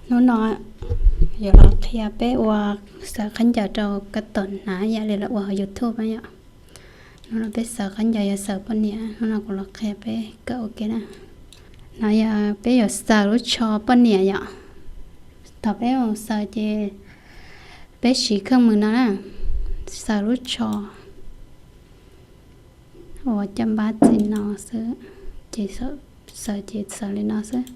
Hnub no yuav los qhia peb ua xaws khaub ncaws rau kab tom hnav ib yam li lawv ua hauv YouTube na yom. Hnub no peb xaws khaub ncaws yog xaws poj niam, hnub no kuv los qhia peb kawm ua ke na. No yog peb yuav xaws lub tsho poj niam yom. Thaum peb mus xaws ces peb siv kheej mws no na, xaws lub tsho uas caj npab txij no xwb, ces xaws ces xaws li no xwb.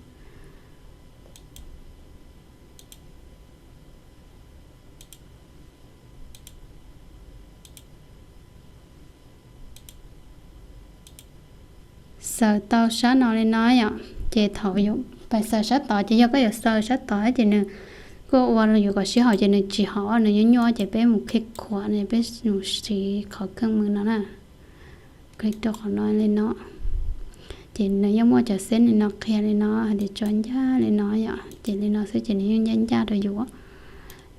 Xaws tau sab no li no yom, ces thaum yus pais xaws sab tod ces yog koj yuav xaws sab tod ces nws kuj ua yus kom sib haum ces nws tsis haum, nws nyuaj nyuaj ces peb mus click khuam, peb mus siv qhov kheej mws no na. Click rau qhov no li no, ces nws yeej muaj cov xeb li no qhia li no hais tias tso ncaj li no yom, ces li no xwb ces nws yeej ncaj ncaj rau yus.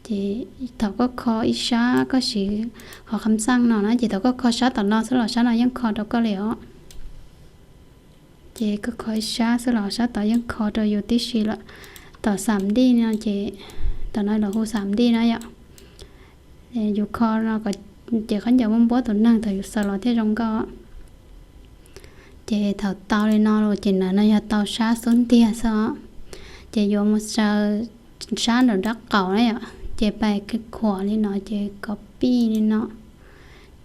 Ces thaum koj kho ib sab, koj siv qhov kham xaj no na, ces thaum koj kho sab tom no xwb los sab no yeej kho rau koj li os. Ces koj kho ib sab xwb los sab tod yeej kho rau yus tib si lawm. Tom xam dij no ces, tom no lawv hu xam dij na yom. Yus kho no kom ces khaub ncaws muaj npuab tus neeg thaum yus xaws los thiaj zoo nkauj. Ces thaum tau li no los ces ntawm no yog tau sab xub ntiag xwb os. Ces yuav mus xaws sab nraum nraub qaum na yom, ces pais click khuam li no ces copy li no,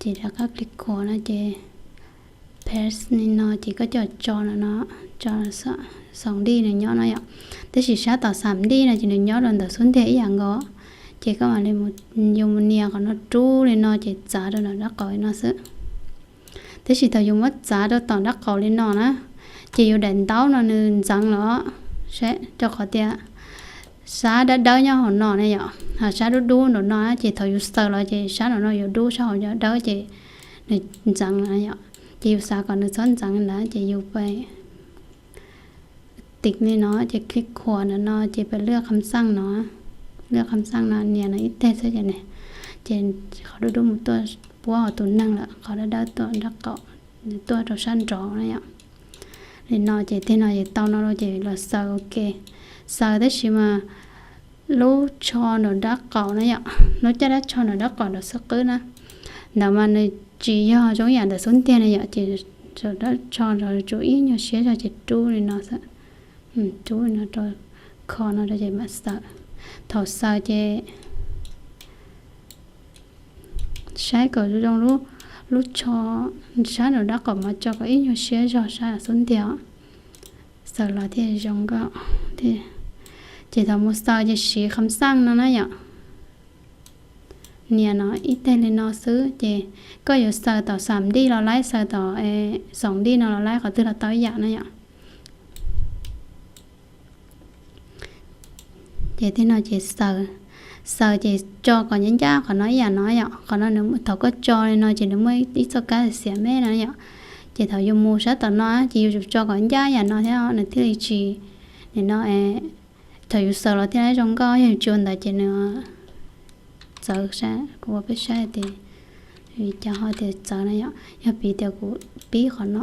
ces rov qab click khuam no ces paste li no ces koj coj tso no, tso xam dij nws nyob no yom. Tab sis sab tom xam dij no ces nws nyob rau ntawm xub ntiag ib yam nkaus, ces koj mam li yus mus nias qhov no rub li no ces txav rau nraum nraub qaum li no xwb. Tab sis thaum yus muab txav rau tom nraub qaum li no na, ces yus daim ntaub no nws ntxeev los, rau qhov tias sab dawb dawb nyob hauv no na yom, ho sab dub dub nraum no ces thaum yus xaws los ces sab nraum no yuav dub, sab hauv yuav dawb ces nws ntxeev yom. Ces yus xav kom nws txhob ntxeev ntawd ces yus pais tiv li no ces click khuam ntawm no ces pais lwaj kham xaj no, lwaj kham xaj no nias no ib teg xwb ces, ces qhov dub dub mus tuaj puab hauv tus neeg lawm, qhov dawb dawb tuaj nraub qaum, nws tuaj rau sab nraud na yom. Li no ces tig no ces tau no lawm ces los xaws ua ke. Xaws tab sis mas lub tsho nraum nraub qaum na yom, lub caj dab tsho nraum nraub qaum nraum xub qwb na, ntawd mas nws tsis yog zoo yam ntawm xub ntiag na yom, ces nraum nraub tsho nraud tsuas ib nyuag siab zog ces rub li no xwb. Rub li no rau, kho no rau ces mam xaws. Thaum xaws ces saib kom zoo lub tsho sab nraum nraub qaum mas tso kom ib nyuag siab zog sab xub ntiag os, xaws los thiaj zoo nkauj thiab. Ces thaum mus xaws ces siv kham xaj no na yom, nias no ib teg li no xwb ces koj yuav xaws tom xam dij los laib, xaws tom xam dij no los laib, qhov twg los tau ib yam na yom. Ces tig no ces xaws, xaws ces tso kom ncaj ncaj qhov no ib yam no yom, qhov no nws thaum koj tso li no ces nws muaj ib txoj kab xiav me no yom, ces thaum yus mus sab tom no ces yus tsum tso kom ncaj ib yam no thiab nws thiaj li tsis, nim no thaum yus xaws los thiaj zoo nkauj, yog yus tsis ua ntawd ces nws txawv sab, kuv ua peb saib tias vim cas ho tias txawv na yom, yog piv tias kuv pib qhov no,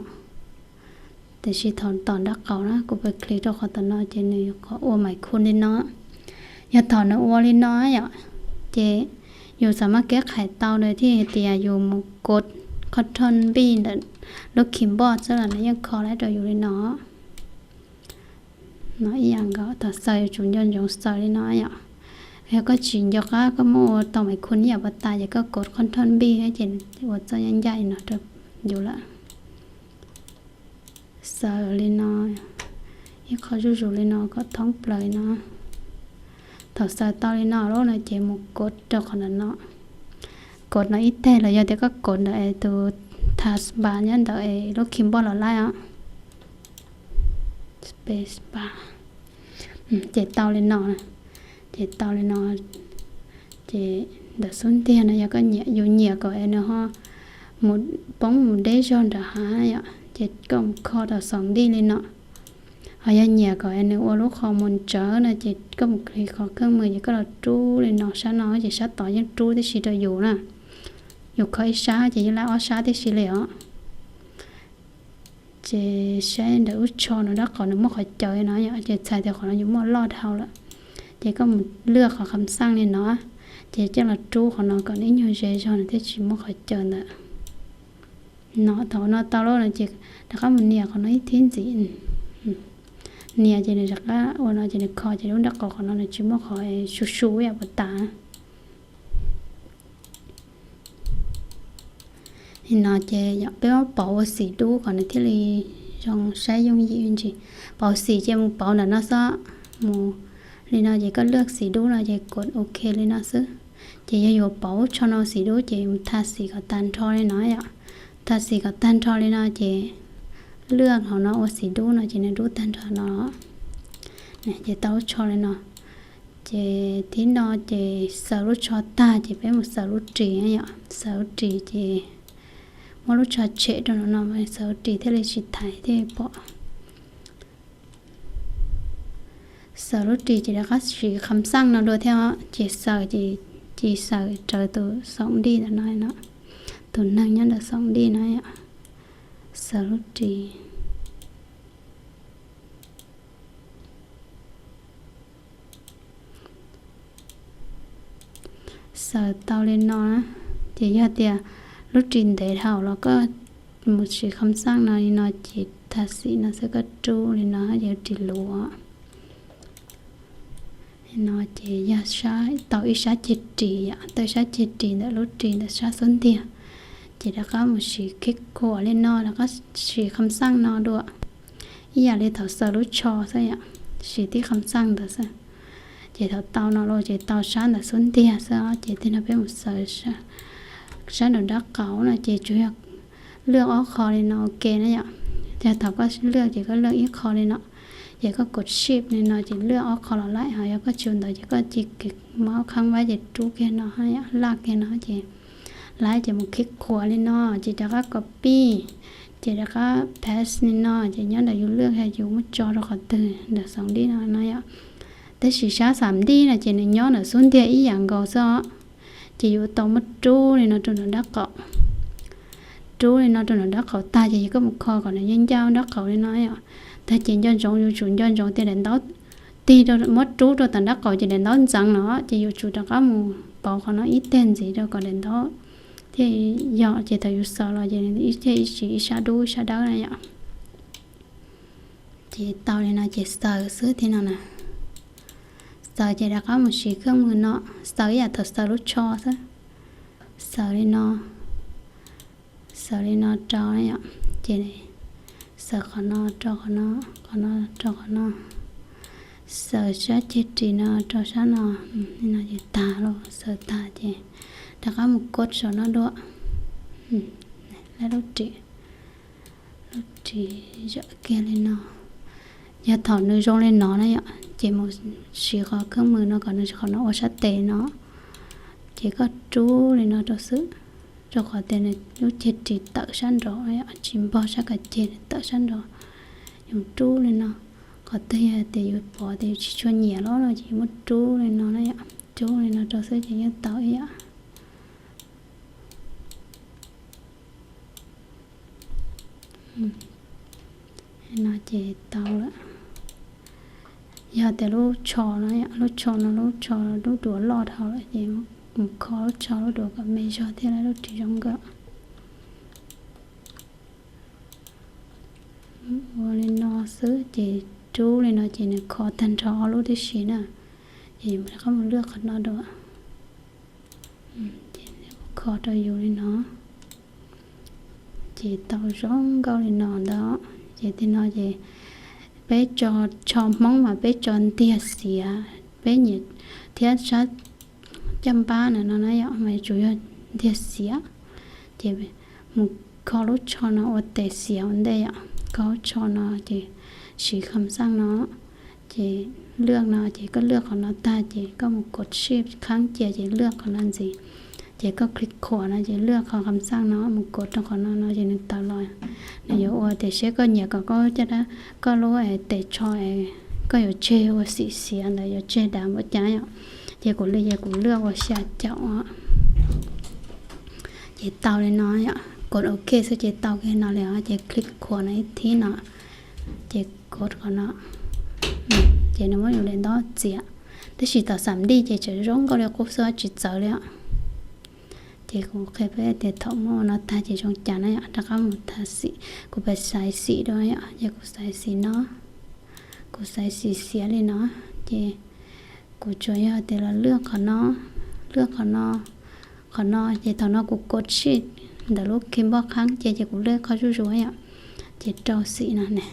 tiam sis thaum tom nraub qaum na kuv pais click rau qhov tom no ces nws qhov ua mais khu li no, yog thaum nws ua li no yom, ces yus xav mas keb qhais tau nws thiaj hais tias yus mus kov control V ntawm lub keyboard xwb los nws yeej kho laib rau yus li no. No ib yam nkaus, thaum xaws yus tsum nco ntsoov xaws li no yom. Yog koj tsis nco qab koj muab ua tau mais khu ib yam puas tas ces koj kov control V ces ua txoj ncaj ncaj li no rau yus lawm. Xaws li no, ib qho zuj zus li no kom thoob plaws li no. Thaum xaws tau li no lawm no ces mus kov rau qhov ntawm no. Kov no ib teg los yog tias koj kov ntawm tus taskbar nyob ntawm lub keyboard los laib os. Spacebar. Ces tau li no, ces tau li no, ces ntawm xub ntiag no yog koj nyiam, yus nyiam kom es nws ho mus poob mus deb zog nram hav yom, ces koj mus kho rau xoom ntij li no. Ho yog nyiam kom es nws ua lub qhov mus tsawv no ces koj mus click qhov keeb mus ces koj los rub li no sab no ces sab tod yeej rub tib si rau yus na. Yus kho ib sab ces yeej laib ob sab tib si li os. Ces saib ntawm lub tsho no dab qhov nws muaj qhov caw no yom, ces txhais tias qhov no yuav muaj loj dhau lawm. Ces koj mus lwaj qhov kham xaj li no, ces coj los rub qhov no kom nws ib nyuag ze zog nws thiaj tsis muaj qhov caws ntawd. No thaum no tau lawm no ces rov qab mus nias qhov no ib thib ntxiv. Nias ces nws rov qab ua no ces nws kho ces lub nrab qaum qhov no nws tsis muaj qhov su su ib yam puas tas. Li no ces yog peb muab pauv ua xim dub kom nws thiaj li zoo saib yooj yim me ntsis. Pauv xim ces mus pauv ntawm no xwb, mus li no ces koj lwaj xim dub no ces kov ok li no xwb. Ces yog yuav pauv lub tsho no xim dub ces mus tha xim kom tag nrho li no yom. Tha xim kom tag nrho li no ces lwaj hauv no ua xim dub no ces nws dub tag nrho no. Ces tau lub tsho li no. Ces thib no ces xaws lub tsho tag ces peb mus xaws lub ris yom. Xaws lub ris ces muab lub tsho tshem rau no no, xaws lub ris thiaj li tsis thaiv thiaj li pom. Xaws lub ris ces rov qab siv kham xaj no dua thiab os. Ces xaws ces, ces xaws raws tus xoom dij ntawm no, tus neeg nyob ntawm xoom dij no yom. Xaws lub ris. Xaws tau li no na, ces yog tias lub ris ntev dhau los koj mus siv kham xaj no li no ces tha xim no xwb, koj rub li no ces lub ris luv. Li no ces yog sab, tau ib sab ceg ris yom, tau ib sab ceg ris ntawm lub ris ntawm sab xub ntiag. Ces rov qab mus siv khib khuam li no, rov qab siv kham xaj no dua. Ib yam li thaum xaws lub tsho xwb yom, siv tib kham xaj ntawd xwb. Ces thaum tau no los ces tau sab ntawm xub ntiag xwb os. Ces tej no peb mus xaws sab nraum nrab qaum no ces tsuas yog lwaj ob qho li no ua ke na yom. Yog thaum koj lwaj ces koj lwaj ib qho li no, ces koj kov shift li no ces lwaj ob qho los laim, ho yog koj tsis ua ntawd ces koj cia li maub khav vab ces rub kiag no, laj kiag no ces laib ces mus khib khuam li no, ces rov qab copy, ces rov qab paste li no, ces nyob ntawm yus lwaj yus muab tso rau qhov twg ntawm xoom dij no no yom. Tab sis sab xam dij no ces nws nyob ntawm xub ntiag ib yam nkaus xwb os. Ces yuav tau muab rub li no rau nram nrab qaum. Rub li no rau nram nrab qaum tag ces yog koj mus kho kom nws ncaj ncaj nrab qaum li no yom. Tag ces nco ntsoov, yuav tsum nco ntsoov tias daim ntaub tig rau, muab rub rau tom nrab qaum ces daim ntaub ntxeev no, ces yuav tsum rov qab mus pauv qhov no ib teg ntxiv rau kom daim ntaub thiaj yog, ces thaum yus xaws los ces thiaj ib sab dub ib sab dawb na yom. Ces tau li no ces xaws xwb thiab no na. Xaws ces rov qab mus siv khab mws no, xaws ib yam thaum xaws lub tsho xwb. Xaws li no, xaws li no rau yom, ces xaws qhov no rau qhov no, qhov no rau qhov no. Xaws sab ceg ris no rau sab no, li no ces tag los, xaws tag ces rov qab mus kov saum no dua. Lub ris, lub ris zam kiag li no. Yog thaum nws zoo li no na yom, ces mus siv qhov khab mws no kom nws qhov no ua sab tes no, ces koj rub li no rau xwb, rau qhov tias nws lub ceg ris tawm sab nraud, tsis npog sab kav ceg, nws tawm sab nraud. Yus rub li no, qhov twg yog tias yus pom tias yus tsis tshua nyiam los no ces yus muab rub li no na yom, rub li no rau xwb ces yeej tau ib yam. No ces tau lawm. Yog tias lub tsho no, lub tsho no lub tsho lub duav loj dhau lawm ces mus kho lub tsho lub duav kom me zog thiaj li lub ris zoo nkauj. Ua li no xwb ces rub li no ces nws kho tag nrho ob lub tib si na. Ces yus mam li qhov mus lwaj qhov no dua. Kho rau yus li no. Ces tau zoo nkauj li no ntag. Ces tej no ces peb tso, tsho Hmoob mas peb tso ntiag xiav, peb nyiam thiab sab caj npab na no na yom, mas tsuas yog ntiag xiav. Ces mus kho lub tsho no ua tes xiav ua ntej yom, kho lub tsho no ces siv kham xaj no, ces lwaj no ces koj lwaj qhov no tag ces koj mus kov shift khav cia ces lwaj qhov no ntxiv, ces koj click khuam no ces lwaj qhov kham xaj no mus kov rau qhov no no ces nws tawm los. Nws yuav ua tias seb koj nyiam kom koj caj dab, koj lub tes tsho, koj yuav tseg ua xim xiav ntawd yuav tseg dav npaum cas yom. Ces kuv li ces kuv lwaj ua xya caum. Ces tau li no yom, kov ok xwb ces tau li no li os, ces click khuam no ib thib no, ces kov qhov no, ces nws muab yus daim ntaub txiav. Tab sis tom xam dij ces tseem zoo nkauj li qub xwb tsis txawv li os. Ces kuv qhia peb tias thaum muab no tag ces zoo cas na yom, rov qab mus tha xim, kuv pais xaiv xim dua yom, ces kuv xaiv xim no, kuv xaiv xim xiav li no, ces kuv tsuas yog tias los lwaj qhov no, lwaj qhov no, qhov no ces thaum no kuv kov tsij ntawm lub keyboard qhab ces, ces kuv lwaj qhov zuj zus yom, ces rau xim no ne,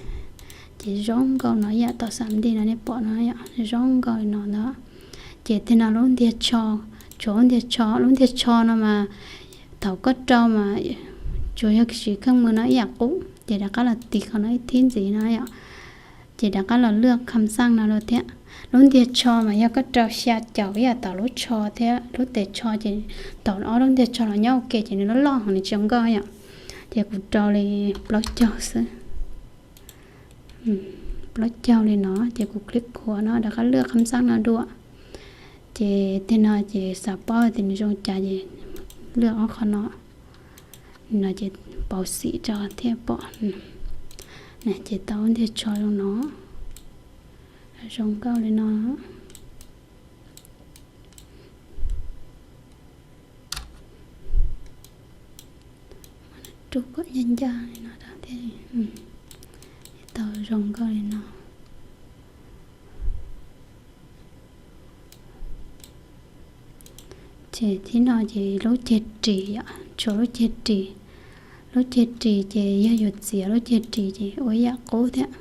ces zoo nkauj no ib yam tom xam dij no nej pom no yom, zoo nkauj li no ntag. Ces tej no lub ntiag tsho, tshuav lub ntiag tsho, lub ntiag tsho no mas thaum koj rau mas tsuas yog siv kheej mws no ib yam qub, ces rov qab los tiv qhov no ib thib ntxiv no yom, ces rov qab los lwaj kham xaj no dua thiab. Lub ntiag tsho mas yog koj rau xya caum ib yam tom lub tsho thiab lub tes tsho ces thaum ob lub ntiag tsho los nyob ua ke ces nws loj loj hos nws tsis zoo nkauj yom. Ces kuv rau li plaub caug xwb, plaub caug li no ces kuv click qhuav no rov qab lwaj kham xaj no dua. Ces tej no ces xav paub tias nws zoo cas ces lwaj ob qho no, no ces pauv xim rau thiaj pom. Ces tau lub ntiag tsho zoo no, zoo nkauj li no. Rub kom ncaj ncaj li no rau thiaj tau zoo nkauj li no. Ces thib no ces lub ceg ris yom, tshuav lub ceg ris. Lub ceg ris ces yog yus txiav lub ceg ris ces ua ib yam qub thiab.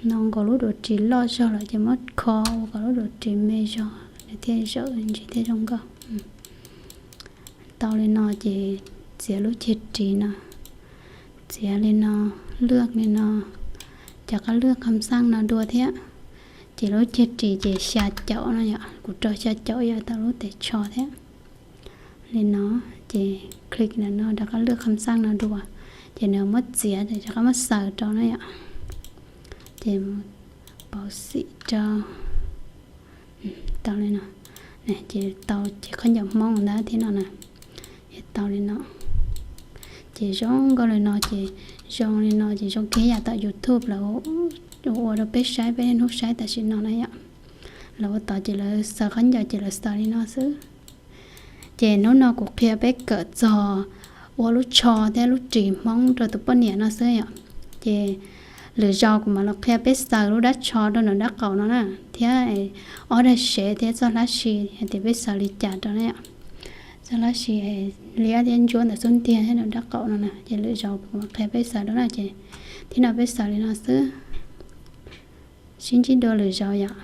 No nkaus lub duav ris loj zog lawm ces muab kho ua kom lub duav ris me zog nws thiaj zawm ntsis thiaj zoo nkauj. Tau li no ces txiav lub ceg ris no, txiav li no, lwaj li no, rov qab lwaj kham xaj no dua thiab. Ces lub ceg ris ces xya caum no yom, kuv rau xya caum yog tau lub tes tsho thiab. Li no, ces click no rov qab lwaj kham xaj no dua, ces nws muab txiav rov qab muab xaws rau na yom. Ces pauv xim rau, tau li no, ces tau ces khaub ncaws Hmoob ntag thiab no na, tau li no. Ces zoo nkauj li no ces, zoo li no ces zoo kiag yam tom YouTube lawv ua rau peb saib, peb niaj hnub saib tam sim no na yom. Lawv ua tod ces lawv xaws khaub ncaws ces lawv xaws li no xwb. Ces hnub no kuv qhia peb kawm txog ua lub tsho thiab lub ris Hmoob rau tus poj niam no xwb yom. Ces lwm zaus kuv mam los qhia peb xaws lub dab tsho rau nram dab qaum no na, thiab ob daim sev thiab txoj hlab si hais tias peb xaws li cas rau na yom. Txoj hlab si liab thiab ntsuab ntawm xub ntiag thiab nram dab qaum no na, ces lwm zaus kuv mam qhia peb xaws rau na. Ces thib no peb xaws li no xwb, sib ntsib dua lwm zaus yom.